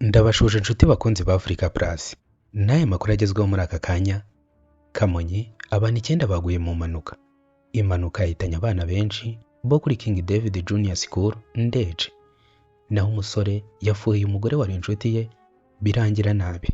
Ndabashuje inshuti bakunzi ba Africa Plus. N'aya makuru agezweho muri aka kanya, Kamonyi abantu 9 baguye mu mpanuka. Impanuka yahitanye abana benshi bo kuri King David Junior School Ndeje. Naho umusore yafuhiye umugore wari inshuti ye birangira nabi.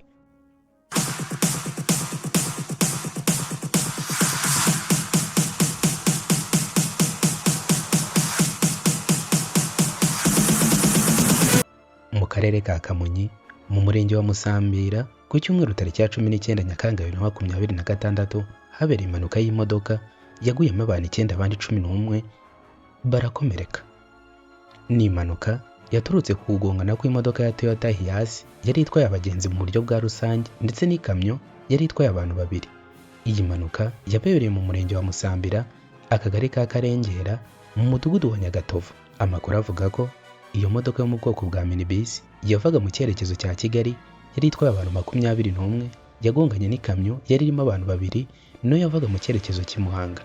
Mu karere ka Kamonyi mu murenge wa Musambira ku cyumweru tariki ya 19 Nyakanga 2026 habereye impanuka y'imodoka yaguyemo abantu 9 abandi 11 barakomereka. Ni impanuka yaturutse ku kugongana kw'imodoka ya Toyota Hiace yari itwaye abagenzi mu buryo bwa rusange ndetse n'ikamyo yari itwaye abantu babiri. Iyi mpanuka yabereye mu murenge wa Musambira, akagari ka Karengera, mu mudugudu wa Nyagatovu. Amakuru avuga ko iyo modoka yo mu bwoko bwa minibus yavaga mu cyerekezo cya Kigali yari itwaye abantu 21 yagonganye n'ikamyo yari irimo abantu babiri nayo yavaga mu cyerekezo cy'i Muhanga.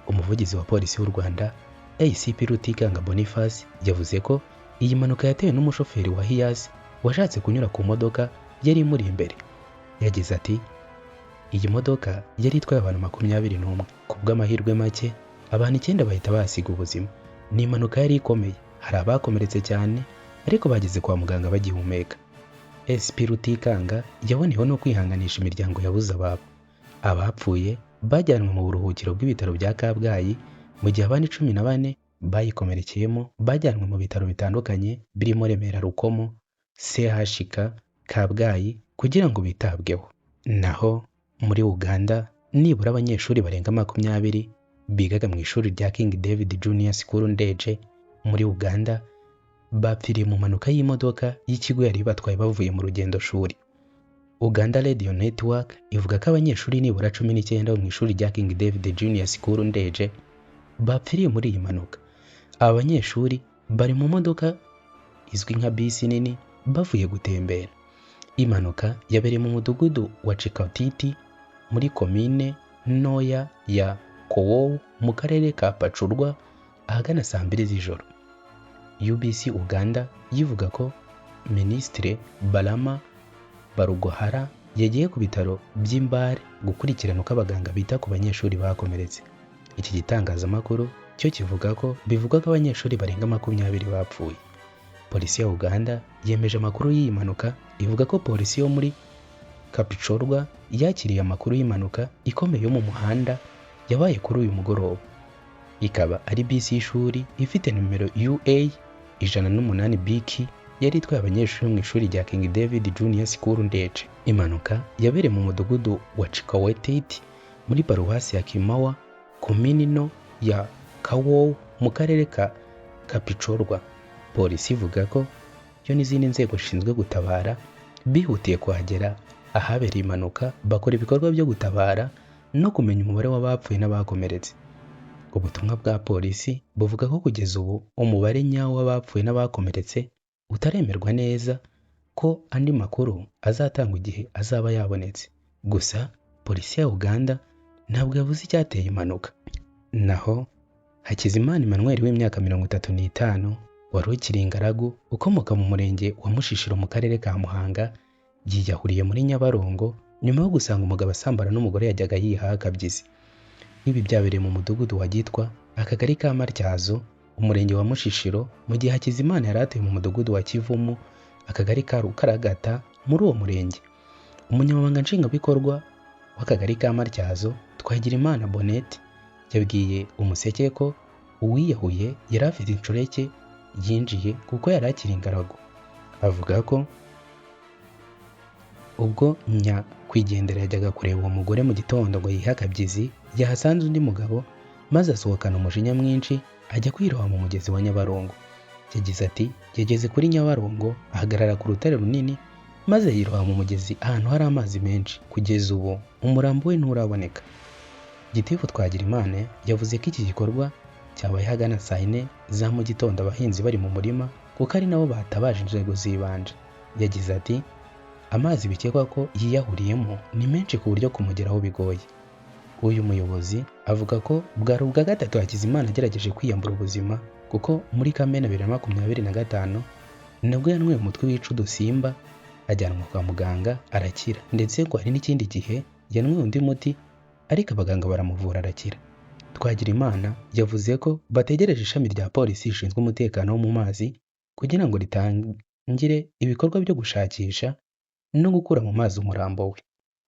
Umuvugizi wa polisi y'u Rwanda ACP Rutikanga Boniface yavuze ko iyi mpanuka yatewe n'umushoferi wa Hiace washatse kunyura ku modoka yari imuri imbere. Yagize ati iyi modoka yari itwaye abantu 21 ku bw'amahirwe make abantu 9 bahita bahasiga ubuzima. Ni impanuka yari ikomeye, hari abakomeretse cyane ariko bageze kwa muganga bagihumeka. SP Rutikanga yaboneyeho no kwihanganisha imiryango yabuze ababo. Abapfuye bajyanwe mu buruhukiro bw'ibitaro bya Kabgayi mu gihe abandi 14 bayikomerekeyemo bajyanwe mu bitaro bitandukanye birimo Remera Rukomo, CHK Kabgayi kugira ngo bitabweho. Naho muri Uganda nibura abanyeshuri barenga 20 bigaga mu ishuri rya King David Junior School Ndeje muri Uganda bapfiriye mu mpanuka y'imodoka y'ikigo yari ibatwaye bavuye mu rugendo shuri. Uganda Radio Network ivuga ko abanyeshuri nibura 19 bo mu ishuri rya King David Junior School Ndeje bapfiriye muri iyi mpanuka. Aba banyeshuri bari mu modoka izwi nka bisi nini bavuye gutembera. Impanuka yabereye mu mudugudu wa Chikatiti muri komine ntoya ya Kowow mu karere ka Pacurwa ahagana saa 2 z'ijoro. UBC Uganda yivuga ko Minisitiri Balama Barugohara yagiye ku bitaro by'Imbare gukurikirana uko abaganga bita ku banyeshuri bakomeretse. Iki gitangazamakuru cyo kivuga ko bivugwa ko abanyeshuri barenga 20 bapfuye. Polisi ya Uganda yemeje amakuru y'iyi mpanuka ivuga ko polisi yo muri Kapchorwa yakiriye amakuru y'impanuka ikomeye yo mu muhanda yabaye kuri uyu mugoroba. Ikaba ari bisi y'ishuri ifite nimero UA 108 BK yari itwaye abanyeshuri mu ishuri rya King David Junior School Ndeje. Impanuka yabereye mu mudugudu wa Chikawetiti muri paruwasi ya Kimawa, komini nto ya Kawow mu karere ka Kapchorwa. Polisi ivuga ko yo n'izindi nzego zishinzwe gutabara bihutiye kuhagera ahabereye impanuka bakora ibikorwa byo gutabara no kumenya umubare w'abapfuye n'abakomeretse. Ubutumwa bwa polisi buvuga ko kugeza ubu umubare nyawo w'abapfuye n'abakomeretse utaremerwa neza ko andi makuru azatangwa igihe azaba yabonetse. Gusa polisi ya Uganda ntabwo yavuze icyateye impanuka. Naho Hakizimana Emmanuel w'imyaka 35 wari ukiri ingaragu ukomoka mu murenge wa Mushishiro mu karere ka Muhanga yiyahuriye muri Nyabarongo nyuma yo gusanga umugabo asambana n'umugore yajyaga yiha akabyizi. Ibi byabereye mu mudugudu wa Gitwa, akagari ka Matyazo, umurenge wa Mushishiro, mu gihe Hakizimana yari atuye mu mudugudu wa Kivumu, akagari ka Rukaragata muri uwo murenge. Umunyamabanga nshingwabikorwa w'akagari ka Matyazo, Twagirimana Bonette, yabwiye Umuseke ko uwiyahuye yari afite inshoreke yinjiye kuko yari akiri ingaragu. Avuga ko ubwo nyakwigendera yajyaga kureba uwo mugore mu gitondo ngo yihe akabyizi, yahasanze undi mugabo maze asohokana umujinya mwinshi ajya kwiroha mu mugezi wa Nyabarongo. Yagize ati yageze kuri Nyabarongo ahagarara ku rutare runini maze yiroha mu mugezi ahantu hari amazi menshi. Kugeza ubu umurambo we nturaboneka. Gitifu Twagirimana yavuze ko iki gikorwa cyabaye ahagana saa 4 za mu gitondo abahinzi bari mu murima kuko ari nabo batabaje inzego z'ibanze. Yagize ati amazi bikekwa ko yiyahuriyemo ni menshi ku buryo kumugeraho bigoye. Uyu muyobozi avuga ko bwari ubwa gatatu Hakizimana agerageje kwiyambura ubuzima kuko muri Kamena 2025 Nabwo yanyweye umuti wica udusimba, ajyanwa kwa muganga arakira, ndetse ngo hari n'ikindi gihe yanyweye undi muti ariko abaganga baramuvura arakira. Twagirimana yavuze ko bategereje ishami rya polisi rishinzwe umutekano wo mu mazi kugira ngo ritangire ibikorwa byo gushakisha no gukura mu mazi umurambo we.